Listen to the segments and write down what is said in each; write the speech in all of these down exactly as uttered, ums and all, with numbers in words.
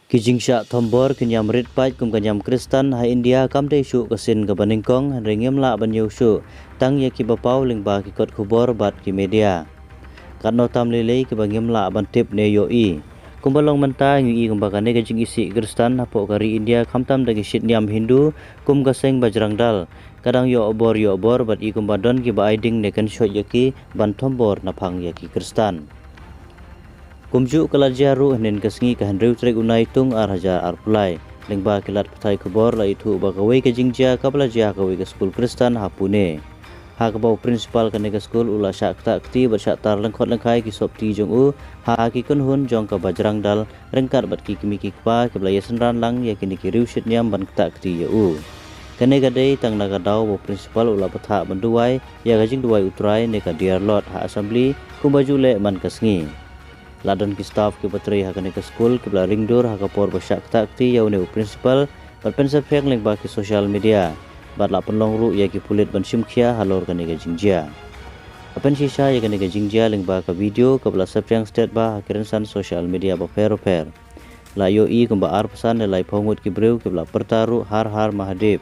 Ki jingshah thombor ki niam rit paid kum ka niam Khristan ha India kam dei shuh ka sien kaba nyngkong, hynrei ngim lah ban ïoh shuh tang ïa kiba paw lyngba ki kot khubor bad ki media. Katno tam lei lei kiba ngim lah ban tip ne ïohi. Kumba long mynta ngi i kumba kane ka jingisih Khristan hapoh ka ri India khamtam da ki shit niam Hindu kum ka seng Bajrang Dal, ka dang ïoh bor ïoh bor bad i kumba don kiba ai ding ne kynshoit ïa ki ban thombor naphang ïa ki Khristan. Kumjuh ka la jia ruh hynnin ka sngi ka hynriew tarik u Naitung ar hajar arphew lai. Lyngba ki lad pathai khubor la ithuh ba kawei ka jingjia kaba la jia ha kawei ka skul Khristan ha Pune. Ha kaba u principal kane ka skul u la shah ktah kti bad shah tar lyngkhot lyngkhai ki sopti jong u ha ki kynhun jong ka Bajrang Dal ryngkat bad ki kmie ki kpa kiba la ïasynran lang ïa kine ki riew shit niam ban ktah kti ïa u. Kane ka dei tang na ka daw ba u principal u la bthah ban duwai ïa ka jingduwai U Trai ne ka Dear Lord ha assembly kumba ju leh man ka sngi. La don ki staff kiba trei ha kane ka skul kiba la ring dur ha ka por ba shah ktah kti ïa une u principal bad pynsaphriang lyngba ki social media. Bad la pynlong ruh ïa ki pulit ban shim khia halor kane ka jingjia. La pynshisha ïa kane ka jingjia lyngba ka video kaba la saphriang stet bha ha ki rynsan social media bapher bapher. La ïohi kumba arphew san ne laiphew ngut ki briew kiba la pyrta ruh Har Har Mahadev.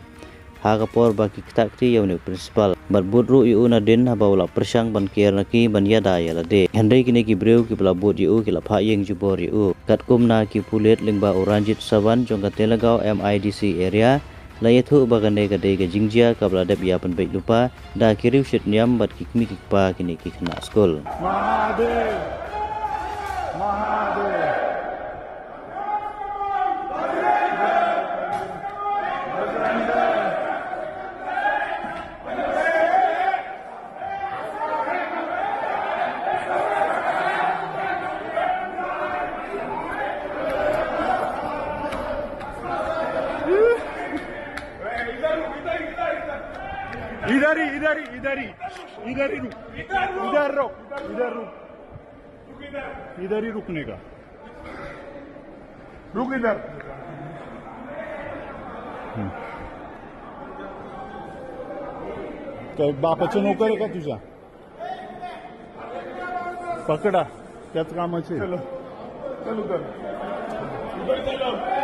Ha ka por ba ki ktah kti ïa une u principal bad bud ruh ïa u nadien haba u la pyrshang ban kiar na ki ban ïada ïa lade. Hynrei kine ki briew kiba la bud ïa u ki la phah ïing jubor ïa u. Katkum na ki pulit lyngba u Ranjit Sawan jong ka Talegaon M I D C area, la ïathuh ba kane ka dei ka jingjia kaba la dep ïa pynbeit lypa da ki riew shit niam bad ki kmie ki kpa kine ki khynnah skul. Mahadev! Mahadev! इधर ही, इधर ही, इधर ही, इधर ही रुक, इधर रुक, इधर रुक, इधर ही रुकने का। रुक इधर। हम्म। काय बापाचं नोकर आहे का तुझा? पकडा, त्याच कामाचे. चलो, चलो, चलो. इधर चलो.